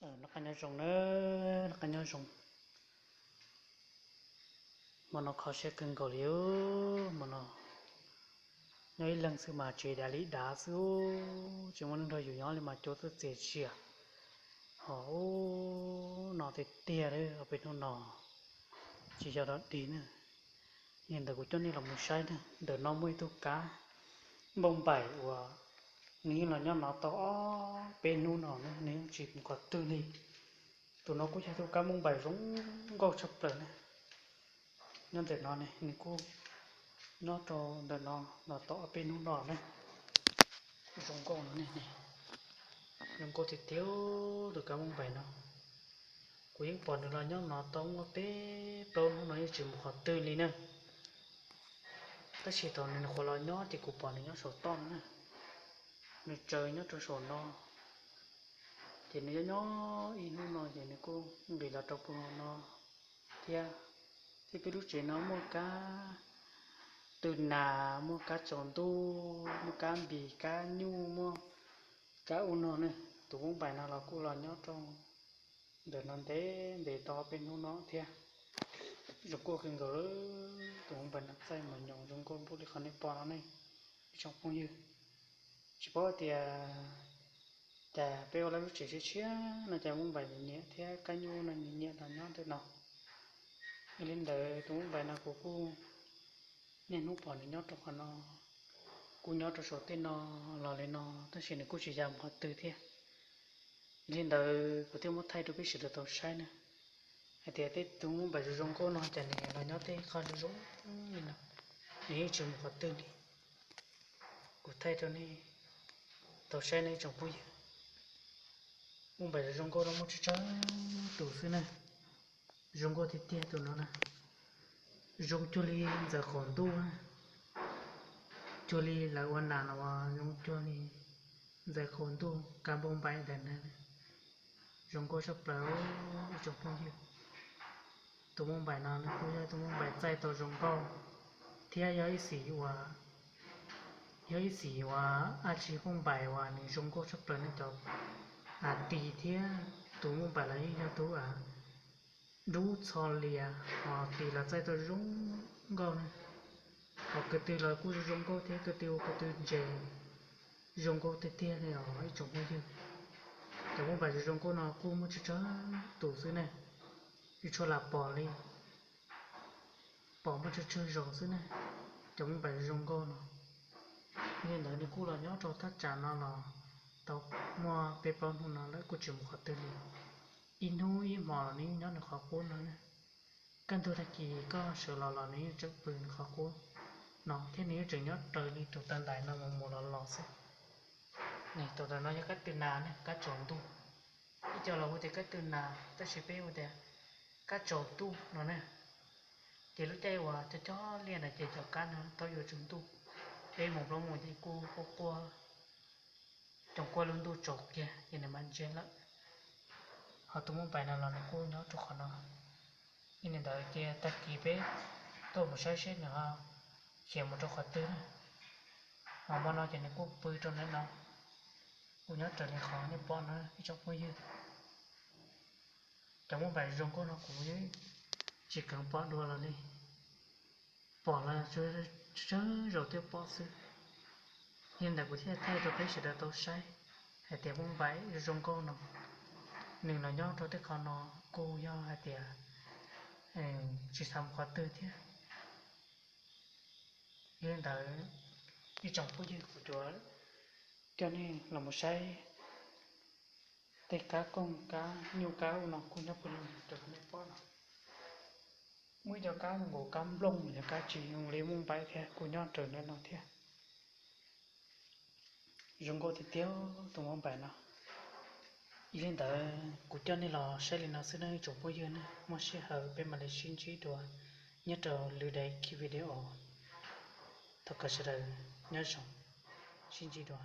Noj qab nyob zoo na, noj qab nyob zoo. Hmo no kho siab kawg nkaus li, hmo no nyob ib leeg xwb mas tsev dav li dav xwb, tsis muaj neeg nrog yus nyob li mas cua tuaj txias zias. Ho ub no tiag tiag li, peb hnub no tsis yog dog dig na. Yog li ntawd kuv coj nej los mus saib na, ntawm no muaj ib tug kab npauj npaim uas nws yeej los nyob no tau ob peb hnub no na, nws yeej tsis mus qhov twg li. Tus no kuj yog tug kab npauj npaim zoo nkauj tshaj plaws na. Nyob ntawm no ne, nws kuj nyob rau ntawm no los tau ob peb hnub no na. Zoo nkauj no ne, zoo nkauj tiag tiag, tus kab npauj npaim no. Kuv yeej pom nws los nyob no tau muaj peb plaub hnub no yeej tsis mus qhov twg li na. Tab sis thaum nws nyuam qhuav los nyob ces kuv pom nws nyob saum toj no na. Nws tsaws nyob rau saum no, ces nws nyob nyob ib hnub no ces nws kuj nqis los rau puag no thiab. Thiab peb lub tsev no muaj kab tw nas, muaj kab tsaus ntuj, muaj kab npis, kab nyuj, muaj kab ub no ne. Tus npauj npaim no los kuj los nyob rau ntawm no ntev ntev tau peb hnub no thiab. Zoo nkauj kawg nkaus li, tus npauj npaim no txaij mas nyoos zoo nkauj npaum li qhov nej pom no ne, ib tsoom phooj ywg. Tsis paub tias cas peb ua lawv lub tsev tshiab tshiab no cas npauj npaim nyiam nyiam thiab kab nyuj no nyiam nyiam los nyob ntawm no. Yog li ntawd tus npauj npaim no kuv kuj niaj hnub pom nws nyob rau qhov no, kuj nyob rau saum tej no los li no, tab sis nws kuj tsis ya mus qhov twg thiab. Yog li ntawd kuv thiaj muab thaij rau peb sawv daws tau saib na, hais tias tej tus npauj npaim zoo zoo nkauj no cas nws los nyob tej qhov zoo zoo li no, nws yeej tsis mus qhov twg li. Kuv thaij rau nej tau saib nej tsoom phooj ywg. Npauj npaim zoo zoo nkauj no muaj tsawg tsawg tus xwb na. Zoo nkauj tiag tiag tus no na. Zoo cuag li ntxawm qaum ntuj na. Cuag li lawv ua nas no, zoo cuag li ntxawm qaum ntuj kab npauj npaim ntawm na. Zoo nkauj tshaj plaws ib tsoom phooj ywg. Tus npauj npaim no nws kuj yog tus npauj npaim txaij tau zoo nkauj, thiab yog ib xim uas, yog ib xim uas dab tsi npauj npaim uas nws zoo nkauj tshaj plaws ne cov, a, tis thiab tus npauj npaim los yeej yog tus, a, dub txho lias, ho tis los txaij tau zoo nkauj ne. Ho ko tw los kuj zoo nkauj thiab, ko tw ua ko tw ntses zoo nkauj tiag tiag li os ib tsoom phooj ywg. Cov npauj npaim zoo zoo nkauj no kuj muaj tsawg tsawg tus xwb ne, tsis tshua lam pom li, pom muaj tsawg tsawg zaus xwb ne. Cov npauj npaim zoo zoo nkauj no, yog li ntawd nws kuj los nyob rau thaj tsam no los tau muaj peb plaub hnub no lawm kuj tsis mus qhov twg li. Ib hnub ib hmos los nws yeej nyob nws qhov qub no. Kaj ntug tag kis koj sawv los los nws yeej tseem pw nws qhov qub no thiab nws yeej tseem nyob raws li tus taw ntais no mus mus los los xwb. Tus taw no yog kab tw nas ne, kab tsaus ntuj. Ib co los hu tias kab tw nas tab sis peb hu tias kab tsaus ntuj no ne. Ces lub caij uas cov cov liaj na ces cov kab no tau yuav tsaus ntuj, peb mus plaub mus ces kuj quaj quaj, coom kuaj lub ntuj tsaus kiag ces nws mam ntsiag lawm. Ho tus npauj npaim no los nws kuj nyob rau qhov no. Yog li ntawd ces tag kis peb tuaj mus saib seb nws ho khiav mus rau qhov twg na. Ho hmo no ces nws kuj pw rau ntawm no, kuj nyob raws li qhov nej pom no ib tsoom phooj ywg. Cov npauj npaim zoo nkauj no kuv tsis kheev pom dua los li, pom los tsawg zaus thiaj pom xwb. Yog li ntawd kuv thiaj thaij rau peb sawv daws tau saib hais tias npauj npaim zoo nkauj no nws los nyob rau tej qhov no kuj yog hais tias tsis xav mus qhov twg thiab. Yog li ntawd ib tsoom phooj ywg, kuv yuav coj nej los mus saib tej kab kooj kab nyuj kab ub no kuj nyob puag lug rau qhov nej pom no. Muaj ib co kab nkaus kab nplooj, yog kab tsis zoo li npauj npaim thiab kuj nyob raws ntawm no thiab. Zoo nkauj tiag tiag tus npauj npaim no. Yog li ntawd kuv coj nej los saib li no xwb nawb ib tsoom phooj ywg na, muaj sij hawm peb mam li sib ntsib dua nyob rau lwm daim video. Thov kom sawv daws nyob zoo, sib ntsib dua.